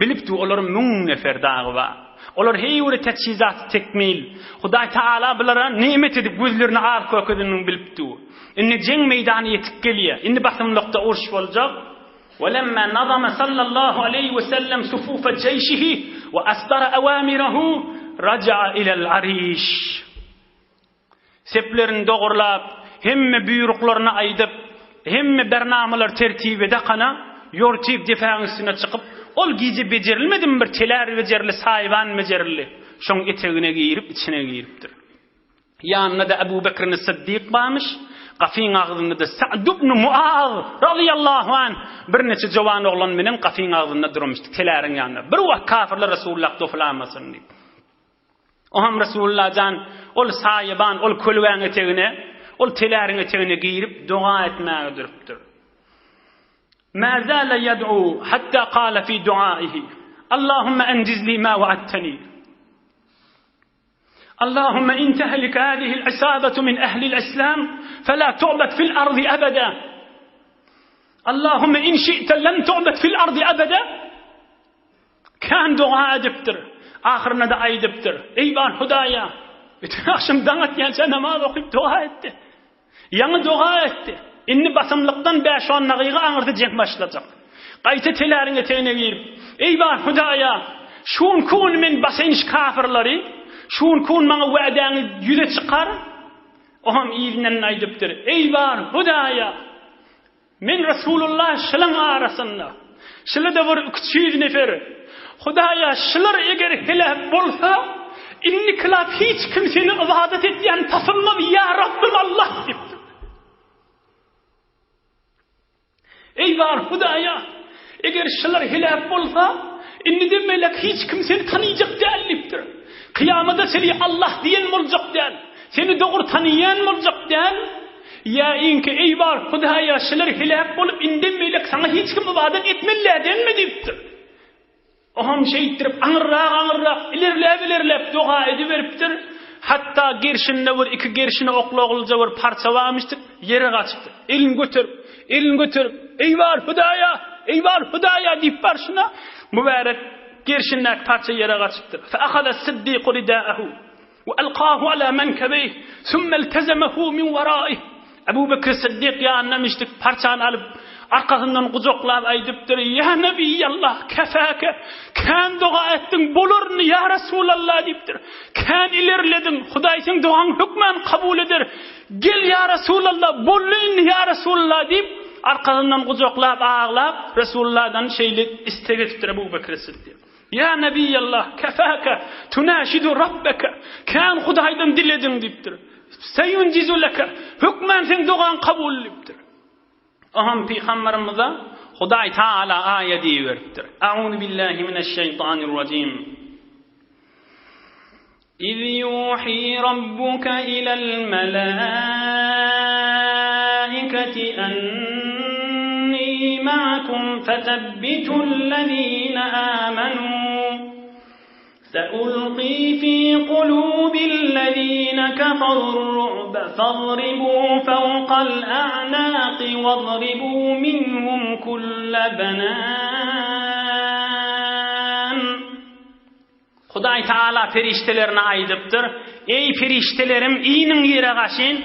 Bilip dur, olar müň nefer dagy bar. Olar heý bir teçhizat tekmil. Hudaý Tagala bulara nemet edip gözlerine az kökezenini bilip dur. Indi jeň meýdany ýetip gelýär. Indi basymlykda uruş boljak. Welemma nazama sallallahu aleýhi we sellem sufufe jeýşihi we asdara awamirehu raja'a ilel ariş. Seplerini dogurlap, hemme buýruklaryny aýdyp, hemme bernamalar tertibe dakana, Ýortyp depäň üstüne çykyp, ol gije bejerilmedimi bir telär bejerildi, saýban bejerildi. Şoň etegine girip, içine giripdir. Ýanynda-da Ebu Bekrini Syddyk barmyş, gapyň agzynda-da Sa'd ibn Muaz razyýallahu anh birnäçe jowan oglan menen gapyň agzynda durmuşdy, teläriň ýanynda. Bir wagt kafirler Resulullah doflamasyn diýip. Oňam Resulullah jan ol saýaban, ol kölgäň etegine, ol teläriň etegine girip doga etmäge durupdyr. Ma zala yad'u hatta qala fi duaihi, Allahumma enjiz li ma wa'adtani. Allahumma in tehlik hadihi'l isabatu min ehli'l islam fela tu'bad fil ardi abada. Allahumma in şi'te lem tu'bad fil ardi abada. Kän doga edipdir. Ahyrynda-da aýdypdyr, Eý bar Hudaýa! Bütin agşam daň atýança namaz okyp doga etdi. Ýaňy doga etdi. Indi basymlykdan bäş-on dagyga aňyrsy jeň başlajak. Gaýta teläriň etegine girip, Eý bar Hudaýa! Şu günki gün men basaýyn şu kafyrlary, şu günki gün maňa wädäňi ýüze çykar. Oňam yzyndan aýdypdyr, Eý bar Hudaýa! Men Resulullah şylaň arasynda. Şyla-da bir üç ýüz nefer. Hudaýa şylar eger heläk bolsa, indikilap hiç kim seni ybadat edýän tapylmaz ýa Rabbym Allah diýipdir. Eý bar Hudaýa, eger şylar heläk bolsa, indiden beýläk hiç kim seni tanyjak däl diýipdir. Kyýamada seni Allah diýen boljak däl. Seni dogry tanaýan boljak däl. Ýa iňki, Eý bar, Hudaýa, şular heläk bolup, indem beýlek saňa hiç kim ybadat etmeli-dä denme diýipdir. Oňam şeýtdirip, aňyrrak-aňyrrak, ilerläp-ilerläp doga ediberipdir. Hatda gerşinde bir iki gerşine oklaglyja bir parça barmyşdyk, ýere gaçypdyr. Elini göterip, elini göterip, Eý bar, Hudaýa! Eý bar, Hudaýa! diýip barşyna, mübärek gerşindäki parça ýere gaçypdyr. Fe ahaza s-siddiku ridaahu. We alkahu ala menkebeyh, sümme eltezemehu min weraih. Ebu Bekr Siddik ýanyna müşdik parçany alyp, arkasyndan gujaklap aýdypdyr, Ýa Nebiýallah, kefäke, kän doga etdiň, bolar indi, ýa Resulallah diýipdir. Kän ilerlediň, Hudaý seň dogaňy hökman kabul eder. Gel ýa Resulallah, boldy indi ýa Resulallah diýip, arkasyndan gujaklap aglap, Resulullahdan şeýle istek edipdir Ebu Bekr Siddik. Ýa Nebiýallah, kefäke, tunaşidu Rabbeke, kän Hudaýdan dilediň diýipdir. Seýunjizu leke, hökmän seň dogaň kabul diýipdir. Oňam pygamberimize Hudaý Taala aýat iberipdir. Auzu billahi mineşşeýtanirrajim. Iz ýuhi Rabbuka ilel melaiketi enni ma'akum fesebbitullezine amenu seulqi fi kulubillezine keferurru'be fadribu fevkal a'naqi wadribu minhum kulle benan. Hudaý Tagala perişdelerine aýdypdyr, Eý, perişdelerim, iniň ýere gaşyn,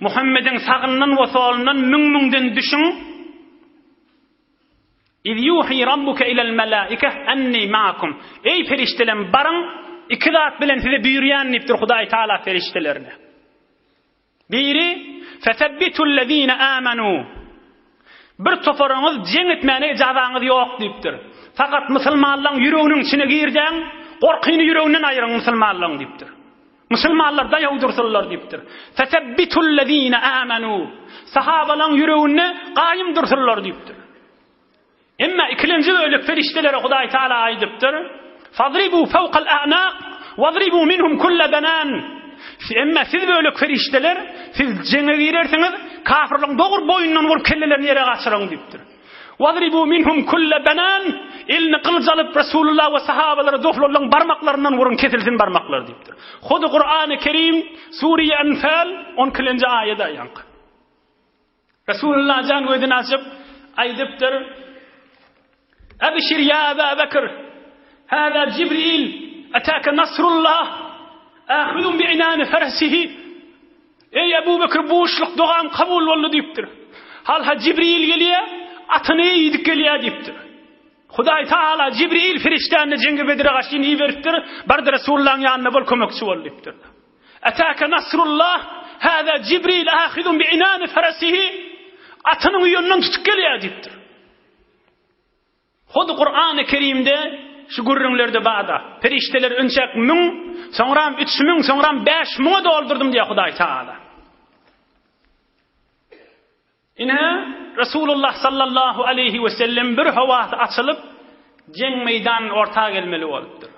Muhammediň sagyndan we solundan müň-müňden düşüň. Iz ýuhi rabbuke ilel melaike enni ma'akum. Eý, perişdelerim, baryň, iki zat bilen size buýurýan diýipdir Hudaý Tagala perişdelerine. Biri, Fesebbitullezine amanu. Bir toparyňyz jeň etmäne ejazaňyz ýok diýipdir. Fakat musulmanlaryň ýüreginiň içine girjäň, gorkyny ýüreginden aýyryň musulmanlaryň diýipdir. Musulmanlar daýaw dursunlar diýipdir. Fesebbitullezine amanu. Sahabalaryň ýüreginde gaýym dursunlar diýipdir. Emma ikilenji bölek perişdelere Hudaý Taala aýdypdyr, Fadribu fawkal a'naq wadribu minhum kulla banan. Emma siz bölek perişdeler, siz jeňe girersiňiz, kafirleriň dogry boýundan urup kellelerini ýere gaçyryň diýipdir. Wadribu minhum kulla banan, elini gylyç alyp Resulullah we sahabalara doflaryň barmaklaryndan uruň kesilsin barmaklary diýipdir. Hudy Kurany Kerim Sure Enfal 12-nji aýada ýaňky. Resulullah jan gözüni açyp aýdypdyr, Ebşir ýa Eba Bekr, hâzâ Jibril, etâke nasrullah, âhidun bi inâni feresihi. Eý Ebu Bekr, buşluk dogam kabul boldy diýipdir. Halha Jibril gelýär, atyny iýdik gelýär diýipdir. Hudaý Taala Jibril perişdäni Jeňgi Bedre garşy iberipdir, bardy Resulullahyň ýanyna bol kömekçi bol diýipdir. Etâke nasrullah, hâzâ Jibril âhidun bi inâni feresihi, atynyň uýanyndan tutup gelýär diýipdir. Hut Kurany Kerimde şu gürrüňlerde bada. Perişdeler önçäk müň, soňram 3000, soňram 5000-e doldurdym diýýär Hudaý Taala. Ine, Resulullah sallallahu aleýhi we sellem bir howasy açylyp, jeň meýdanyna orta gelmeli bolupdyr.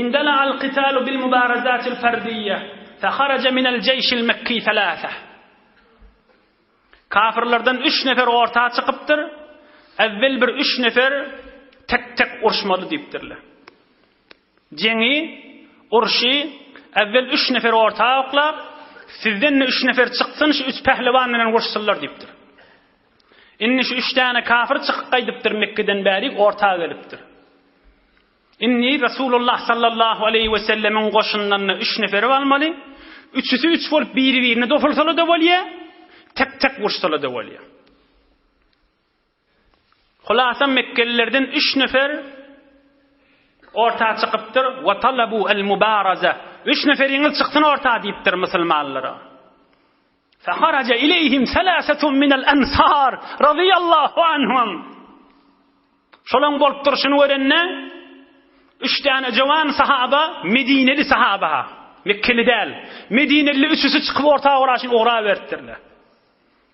Indala'al qitalu bil mubarazatil fardiyye, feharaja minel jeýşil mekki selase. Kafirlerden üç nefer orta çykypdyr. Evvel bir üç nefer tek-tek uruşmaly diýipdirler. Jeňi, urşy, äwwel üç nefer orta oklap, sizden-de üç nefer çyksyn, şu üç pählewan bilen urşsunlar diýipdir. Indi şu üç däne kafir çykyp gaýdypdyr Mekgeden bärik orta gelipdir. Indi Resulullah sallallahu aleýhi we sellemiň goşundan-da üç neferi almaly. Üçüsi üç bolup biri-birine dopulsalar-da bolýar, tek-tek urşsalar-da bolýar. Hulasa Mekgelilerden üç nefer orta çykypdyr, we talabu el mubaraza. Üç neferiňiz çyksyn orta diýipdir musulmanlara. Faharaja ileyhim salasetun minel ensar radiyallahu anhum. Şolaň bolup durşuny görende üç däne jowan sahaba, Medineli sahaba, Mekkeli däl. Medineli üçüsi çykyp orta oraşyn ugra beripdirler.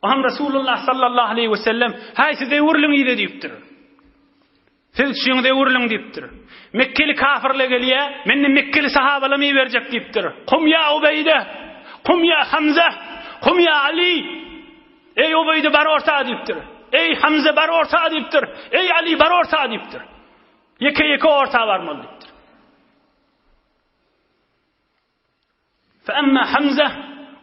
Oňam Resulullah sallallahu aleýhi we sellem, Häý, siz öwrüliň yza diýipdir. Siz üçüňiz öwrüliň diýipdir. Mekgeli kafirler gelýär, mende mekgeli sahabalamy iberjek diýipdir. Kum ýa Ubeýde, kum ýa Hamza, kum ýa Ali. Eý Ubeýde bar orta diýipdir. Eý Hamza bar orta diýipdir. Eý Ali bar orta diýipdir. Ýeke-ýeke orta barmaly diýipdir. فأما حمزة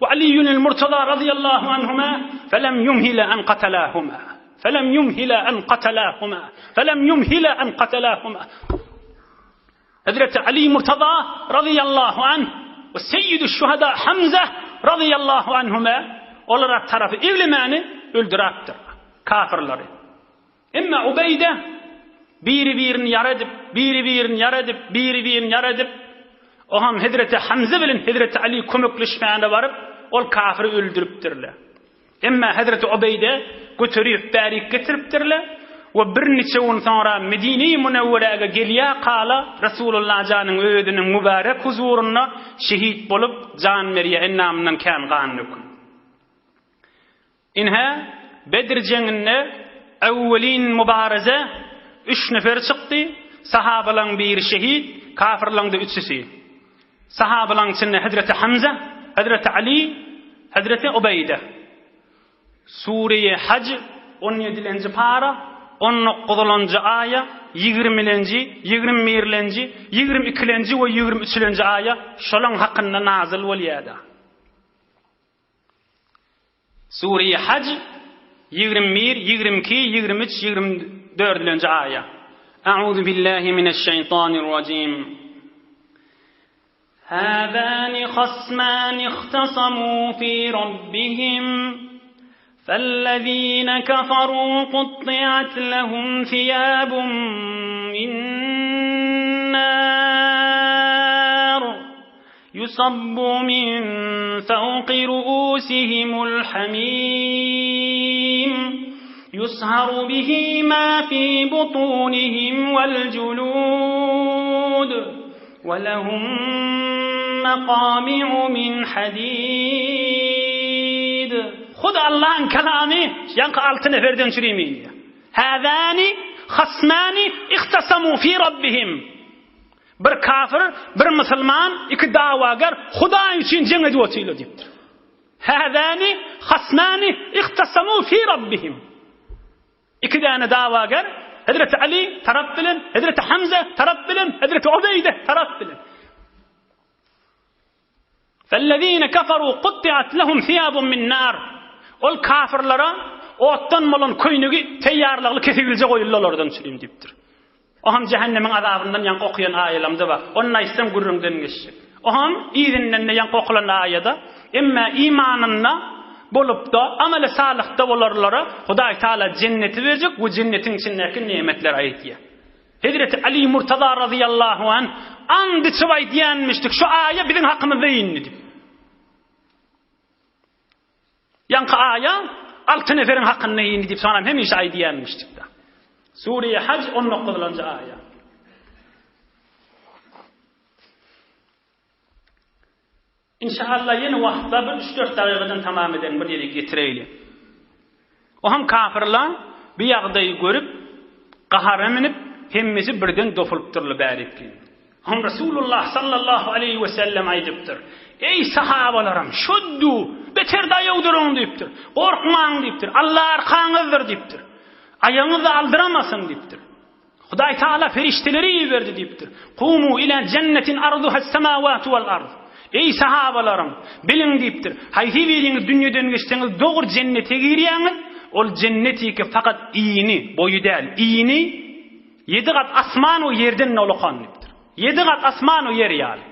وعلي المرتضى رضي الله عنهما فلم يمهل أن قتلاهما فلم يمهل أن قتلاهما فلم يمهل أن قتلاهما حضرت علي مرتضى رضي الله عنه وسيد الشهداء حمزة رضي الله عنهما olara tarapy evlemani öldürapdyr kafirleri. Emma Ubeýde biri-birini ýara edip, biri-birini ýara edip, biri-birini ýara edip, oňam hezreti Hamza bilen hezreti Ali kömekleşmäne baryp, ol kafyry öldüripdirler. Emma hezreti Ubeýde göterip bärik getiripdirler we birniçe gün soňra Medine-i Münewweräge gelýär kala Resulullah janyň özüniň mübärek huzurynda şehit bolup jan berýär, endamyndan kän gan dökülip. Ine, Bedr jeňinde öwwelin mübareze üç nefer çykdy, sahabalaň biri şehit, kafyrlaň-da üçüsi. Sahabalaň içinde hezreti Hamza, hezreti Ali, hezreti Ubeýde. Sureýi Haj, on ýedilenji para, on dokuzylanjy aýa, ýigrimilenji, 21 birlenji, 22 ikilenji we 23 üçülenji aýa şolaň hakynda nazyl bolýar-da. Sure-i Haj, 21, 22, 23, 24-nji aýa. A'uzu billahi mineş-şeýtanir-rajim. Hâzâni hasmâni ihtasamû fî rabbihim. Fellezîne keferû kutti'at lehum thiyâbun min nâr. Yusabbu min fewki ru'usihimul hamim. Yusharu bihi ma fi butunihim wal julud. Ve lehum mekami'u min hadid. Hut Allahyň kelamy ýaňky alty neferden çürim inýär. Häzäni hasmani ihtasamu fi rabbihim. Bir kafir, bir musulman, iki dawagar Hudaý üçin jeň edip otyrlar diýipdir. Häzäni hasmani ihtasamu fi rabbihim. Iki däne dawager, Hezreti Ali tarap bilen, Hezreti Hamza tarap bilen, Hezreti Ubeýde tarap bilen. Fellezine kafaru kuttiat lehum siyabun min nar. Ol kafirlere otdan bolan köýnegi teýýarlykly kesigilje goýuldy olardan çürim diýipdir. O hem jähennemiň azabyndan ýaňky okaýan aýalamda bar. Ony aýtsam gürrüňden geçjek. O hem yzyndan-da ýaňky okalan aýada, Emma imanynda bolup-da, ameli salyhda bolarlara Hudaý Taala jenneti berjek we jennetiň içindäki nemetleri aýdýar. Hezreti Ali Murtaza razyýallahu anh and içip aýdýanmyşdyk, şu aýa biziň hakymyzda indi diýip. Ýaňky aýa alty neferiň hakynda indi diýip, soňam hemişe aýdýanmyşdyk-da. Sure-i Haj 19-njy aýa. Inşaallah ýene wagt bar bir üç-dört dagygadan tamam ederin bir ýere getireýli. Oham kafirler bu ýagdaýy görüp gahara münüp hemmesi birden dopulypdyrlar bärik diýip. Oham Resulullah sallallahu aleýhi we sellem aýdypdyr. Eý sahabalarym şuddu beter daýaw duruň diýipdir. Gorkmaň diýipdir. Allah arkaňyzdyr diýipdir. Aýagyňyzy aldyramasyn diýipdir. Hudaý Tagala perişdeleri iberdi diýipdir. Kumu ila jennetin arduha semawatu wal ard. Eý sahabalarym, biliň diýipdir. Haýsy biriňiz dünýeden geçseňiz dogry jennete girýäňiz, ol jennetiki fakat ini, boýy däl, ini ýedi gat asman we ýerden dolukan diýipdir. Ýedi gat asman we ýer ýaly.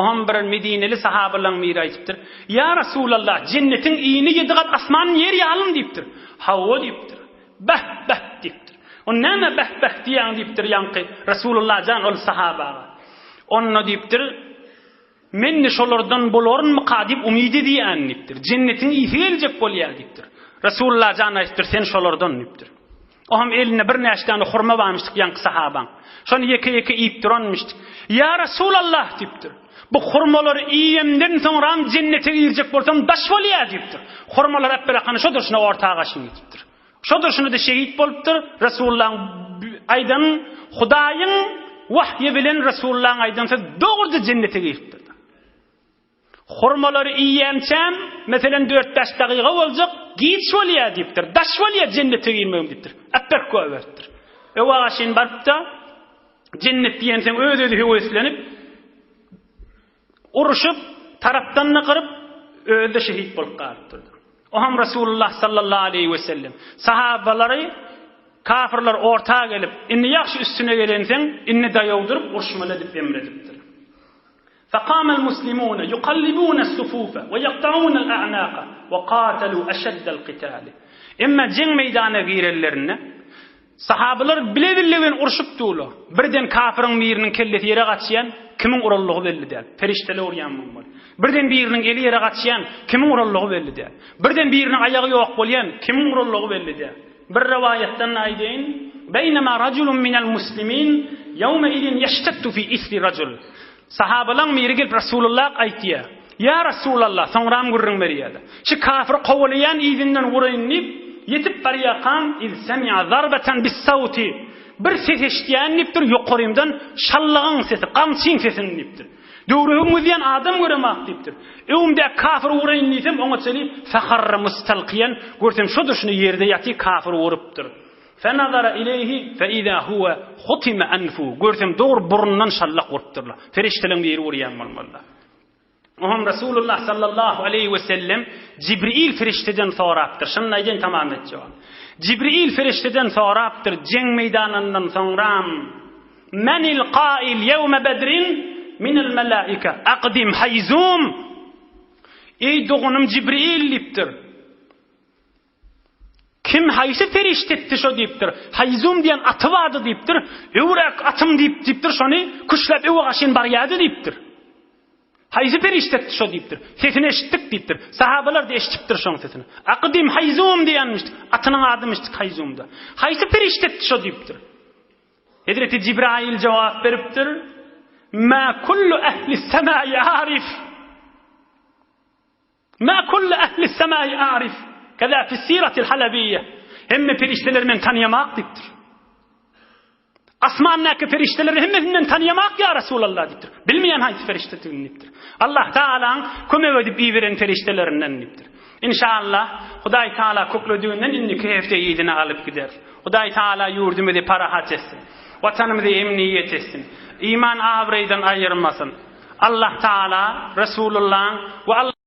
Oňam bir medineli sahabalaryň biri aýdypdyr, Ýa Resulallah, jennetiň ini ýedi gat asman ýer ýalymy diýipdir. Hawa diýipdir. Beh, beh diýipdir. O näme beh, beh diýýäň diýipdir ýaňky Resulullah jan ol sahabaga. Onda diýipdir, Men-de şolardan bolarynmyka diýip umyt edýän diýipdir. Jennetiň ysy geljek bolýar diýipdir. Resulullah jan aýdypdyr, sen şolardan diýipdir. Oňam elinde birnäçe däne hurma barmyşdyk ýaňky sahabaň. Şony ýeke-ýeke iýip duranmyşdyk. Ýa Resulallah diýipdir. Bu hurmalary iýemden soňram jennete girjek bolsam daş bolýar diýipdir. Hurmalary äpbir akany şo durşuna orta gaşyn gidipdir. Şo durşuna-da şehit bolupdyr. Resulullahyň aýdan Hudaýyň wahýy bilen Resulullahyň aýdan sözi dogruda jennete giripdir. Hurmalary iýýänçäm, meselem, dört-bäş dagyga boljak, giç bolýar diýipdir. Daş bolýar jennete girmegim diýipdir. Äpberk goýberipdir. Öw agaşyn baryp-da, jennet diýensoň öz-özi höweslenip, uruşyp, tarapdan-da gyryp, özi-de şehit bolup galypdyr. Oňam Resulullah sallallahu aleýhi wesellem sahabalary kafirler orta gelip, indi ýagşy üstüne gelenseň, indi daýaw durup uruşmaly edip emr edipdir. Faqama al-muslimuna yuqallibuna as-sufufa we yaqta'una al-a'naqa we qatalu ashadda al-qital. Emma jeň meýdana girenlerinde sahabalar bile-bile bilen urşup durlar. Birden kafiriň biriniň kellesi ýere gaçýan, kimiň uranlygy belli däl. Perişdeler urýan bolmaly. Birden biriniň eli ýere gaçýan, kimiň uranlygy belli däl. Birden biriniň aýagy ýok bolýan, kimiň uranlygy belli däl. Bir rowaýatdan aýdaýyn, Beýnema rajulun minel muslimin ýewme izin ýeştettu fi isri rajul. Sahabalaň biri gelip Resulullah aýtýar, Ýa Resulallah, soňram gürrüň berýärler. Şu kafir kowalaýan yzyndan uraýyn diýip, ýetip barýarkam, iz semi'a zarbatan bis-sawti. Bir ses eşidýän diýipdir, ýokarymdan şallagyň sesi, gamçyň sesini diýipdir. Döwrügiň üzýän adam göremak diýipdir. Öňümdäki kafir uraýyn diýsem, oňa çenli feharra mustalkiýan, görsem şo durşuna ýerde ýatyr, kafir urupdyr. Fenazara ileýhi feiza huwe hutima anfuhu, görsem dogry burnundan şallak urupdyrlar. Perişdeleň biri urýan bolmalyda. Oňam Resulullah sallallahu aleýhi we sellem Jibril perişdeden sorapdyr. Şuny aýdyn tamam etjek. Jibril perişdeden sorapdyr, jeň meýdanyndan soňram Menil kail ýewme bedrin minel melaike akdim haýzum Eý doganym Jibril diýipdir. Kim haýsy perişde etdi şo diýipdir. Haýzum diýen aty bardy diýipdir. Öwräk atym diýip diýipdir şony küşläp öwe gaşyn barýardy diýipdir. Haýsy perişde etdi şo diýipdir. Sesini eşitdik diýipdir. Sahabalar-da eşidipdir şoň sesini. Akdim Haýzum diýenmişdik. Atynyň adymyşdyk Haýzumda. Haýsy perişde etdi şo diýipdir. Hezreti Jibraýyl jogap beripdir, Mä kullu ehli semai arif. Mä kullu ehli semai arif. Keza fi siratil halabiyye. Hemme perişdeleri men tanýamak diýipdir. Asmandaky perişdeleri hemmesini men tanýamak ýa Resulallah diýipdir. Bilmeýän haýsy perişdedigini diýipdir. Allah Taalaň kömek edip iberen perişdelerinden diýipdir. Inşallah Hudaý Taala köklediginden indiki hepde yzyna alyp gideris. Hudaý Taala ýurdumyzy parahat etsin. Watanymyzy emniýet etsin. Iman abraýdan aýyrmasyn. Allah Taala Resulullahyň we.